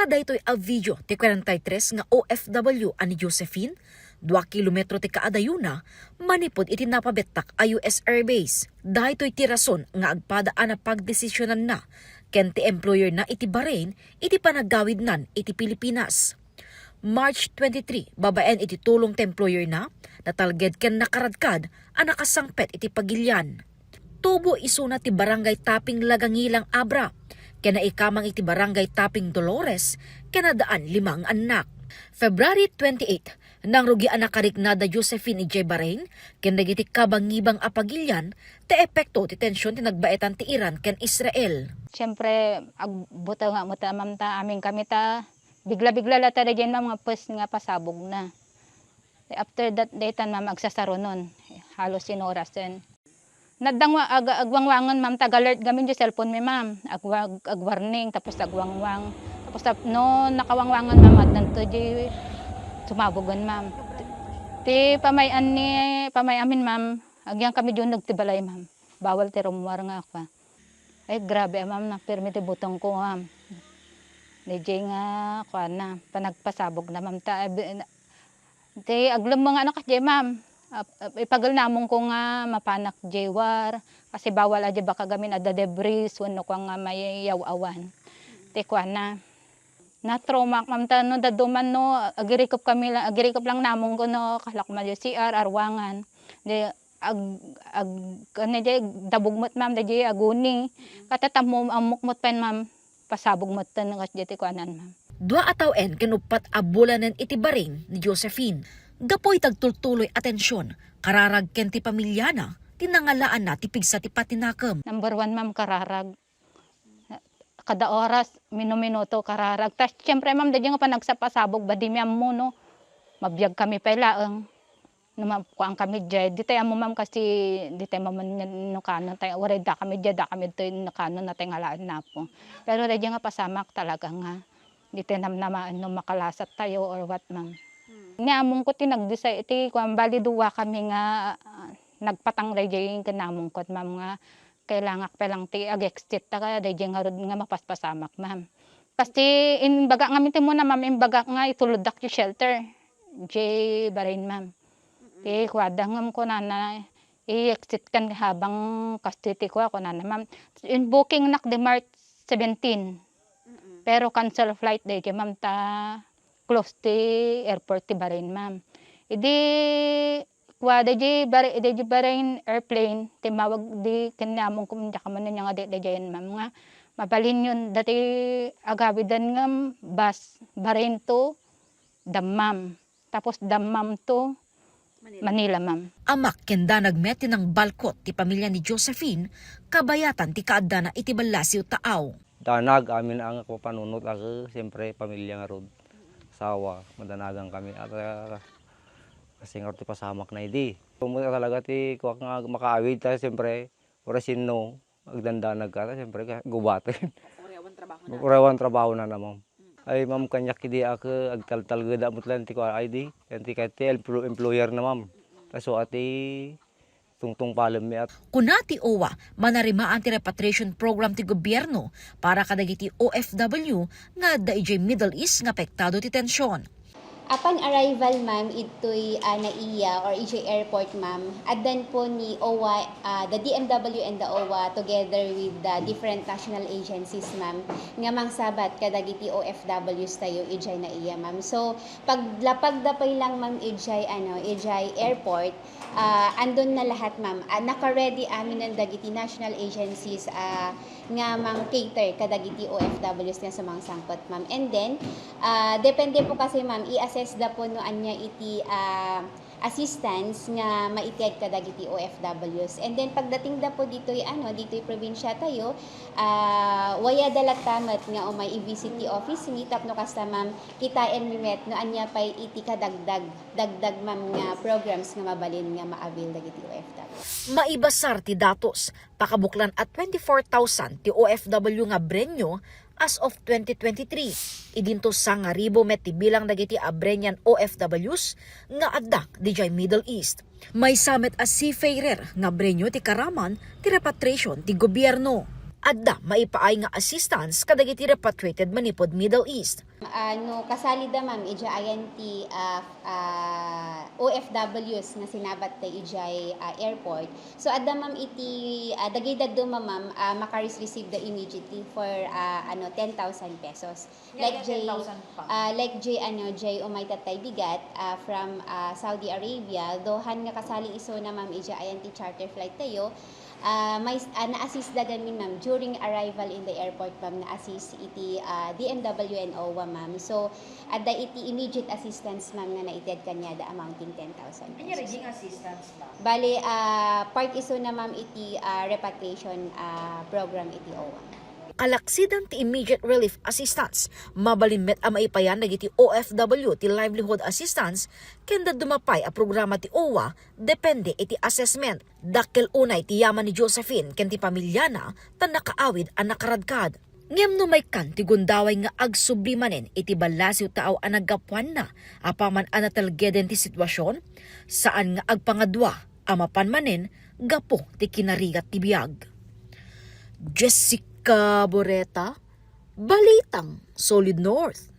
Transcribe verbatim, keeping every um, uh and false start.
Daytoy a video ti kwarenta y tres nga O F W a ni Josephine, dua kilometro ti kaadayona manipud iti napabettak a U S Air Base. Daytoy ti rason nga agpada a napagdesisionanna ken ti employer na iti Bahrain iti panagawidnan iti Pilipinas. March twenty-three, babaen iti tulong ti employer na, natalged ken nakaradkad a nakasangpet iti pagilian. Tubo isuna ti Barangay Taping Lagangilang Abra, ken naikamang iti Barangay Taping Dolores, ken adaan lima nga annak. February twenty-eight, nangrugi a nakarikna da Josephine idiay Bahrain, ken dagiti kabangibang a pagilian, ti epekto ti tension ti nagbaetan ti Iran ken Israel. Siyempre, agbuteng nga met, ma'am, ta amin kami ta bigla-bigla la ta daydiay, ma'am, nga pes nga pasabog na. After that, daytan, ma'am, agsasarunon. Halos sinorasen. Naddang wa-, ag-, agwangwangen, ma'am, ta ag-alert gamin di cellphone mi, ma'am. Agwag-, agwarning, tapos agwangwang. Tapos tap-, no nakawangwangen, ma'am, addan to di sumabogen, ma'am. Ti pamay-an ni, pamay-amin, ma'am, agyan kami diyon nagtibalay, ma'am. Bawal ti rummuar nga akwa. Ay, grabe, ma'am, napirmi ti butong ko, ma'am. Daydiay nga, kuan na, panagpasabog na, ma'am. Ta, abi-, na, ti aglemmeng nga anak diay, ma'am. Ap-, ap-, ipagel namon ko nga mapanak diay war. Kasi bawal a diay baka gamin adda debris, wenno kuan nga mayaw-awan. Ti kuan na. Na-trauma ak, ma'am, ta no dadduma no, agirikep kami la-, agirikep lang namon ko no, kalak ma diay C R, arwangan. Di, ag-, ag-, ano, di, dabog met, ma'am, daydiay aguni. Kata tammo, ammok met pay, ma'am, pasabog met ten, kas diay ti kuanan, ma'am. Dua a tawen ken uppat a bulanen iti Bahrain ni Josephine. Gapu iti agtultuloy a tension, kararag ken ti pamiliana, ti nangalaanna ti pigsa ti patinakem. Number one, ma'am, kararag. Kada oras, minuminuto, kararag. Ta, siyempre, ma'am, daydiay nga panagsapasabog, badimi ammo, no? Mabiag kami pay laeng. No, ma'am, kuan kami diay. Di tay ammo, ma'am, kasi di tay maman no kano tay, uray da kami diay, da kami toy no kano na tay ngalaen napo. Pero daydiay nga pasamak talaga nga di tay namnamaen no makalasat tayo or what, ma'am. Ni amon ko ti nagdesay iti kuan, bali dua kami nga, ah, nagpatang daydiay ken amon ko, ma'am, nga kailangak pay lang ti ag-exit ta kaya daydiay ngarud nga mapaspasamak, ma'am. Kasi imbagak ngamin ti muna, ma'am, imbagak nga ituloddak ti shelter. Diay Bahrain, ma'am. Ti kuada ngem kunana, i-exit kan habang kastoy ti kua, kunana, ma'am. In booking nak di March seventeen. Pero cancel flight daydiay, ma'am, ta close ti airport ti Bahrain, ma'am. Idi kua daydiay Bahra-, daydiay Bahrain airplane, timmawag di ken ni amon ko, diak man ania nga di daydiayen, ma'am, nga mabalinyon dati agawiden ngem bus, Bahrain to Dammam. Tapos Dammam to Manila, ma'am. Amak ken danag met ti nangbalkot ti pamilia ni Josephine, kabayatan ti kaaddana iti ballasiw taaw. Danag amin a nga panunot, aga, siyempre, pamilya ngarud. Asawa, madanagan kami. At, ah, kasi ngarud ti pasamak na idi. Kung talaga ti kuwak nga makaawid ta, siyempre, ora sinno, agdandanag ka, ta, siyempre, ka-, gubaten. Urawan trabaho na. Urawan trabaho na naman. Ay, ma'am, kaniak idi ak, agtaltalgeda met laeng ti kuwa, ay di, yan ti kayat ti emplo-, employer na, ma'am. Kaso ati, tungtungpalen mi at. Kuna ti OWWA, manarimaan ti repatriation program ti gobierno para kadagiti O F W nga adda idiay Middle East nga apektado ti tension. Upon arrival, ma'am, idtoy, ah, NAIA or idiay airport, ma'am, addan po ni OWWA, ah, the D M W and the OWWA together with the different national agencies, ma'am, nga mangsabat kadagiti O F Ws tayo idiay NAIA, ma'am. So, paglapag da pay lang, ma'am, idiay, ano, idiay airport, ah, andun na lahat, ma'am. Ah, naka-ready aminen dagiti national agencies, ah, nga mang-cater kadagiti O F Ws nga sumangsangpet, ma'am. And then, ah, depende po kasi, ma'am, i-assess da po no ania iti, ah, assistance nga maitiyag kadagiti O F Ws. And then, pagdating da po ditoy, ano, ditoy probinsya tayo, ah, waya da latta met nga umay i-visit ti office mi tapno kasta, ma'am, kitaen mi met no ania pay iti kadagdag, dagdag, ma'am, nga programs nga mabalin nga ma-avail dagiti O F W. Maibasar ti datos, pakabuklan a twenty-four thousand ti O F W nga Abreño as of twenty twenty-three. Idinto sangaribu met ti bilang dagiti Abrenian O F Ws nga adda didiay Middle East. Maysa met a seafarer nga Abreño ti karaman ti repatriation ti gobierno. adda maipaay nga assistance kadagiti repatriated manipud Middle East. Ah, no, kasali da, ma'am, ija ayan ti ah, ah, O F Ws nga sinabat da ijay ah, airport. So adda, ma'am, iti ah, dagiti dadduma, ma'am, ah, makareceive da immediately for ah, ano ten thousand pesos. Nga, ten thousand pa. Ah, like jay ano jay umay tatay bigat ah, from ah, Saudi Arabia, dohan nga kasali isuna, ma'am, ija ayan ti charter flight tayo. Ah, may ah, na-assist da gamin, ma'am, during arrival in the airport, ma'am, na-assist iti ah, D M W and O W A, ma'am. So adda iti immediate assistance, ma'am, nga naited kaniada amounting ten thousand Anya pesos. Rigging assistance, ma'am. Bale, ah, part isuna, ma'am, iti ah, repatriation ah, program iti O W A. Kalaksidan ti immediate relief assistance, mabalin met a maipayan dagiti O F W ti livelihood assistance ken dadduma pay a programa ti O W A, depende iti assessment. Dakkel unay ti yaman ni Josephine ken ti pamiliana ta nakaawid a nakaradkad. Ngem no maikkan ti gundaway nga agsubli manen iti ballasiw taaw a naggapuanna apaman a natalgeden ti sitwasion, saan nga agpangadua a mapan manen gapu ti kinarigat ti biag. Jessica Boreta, Balitang Solid North.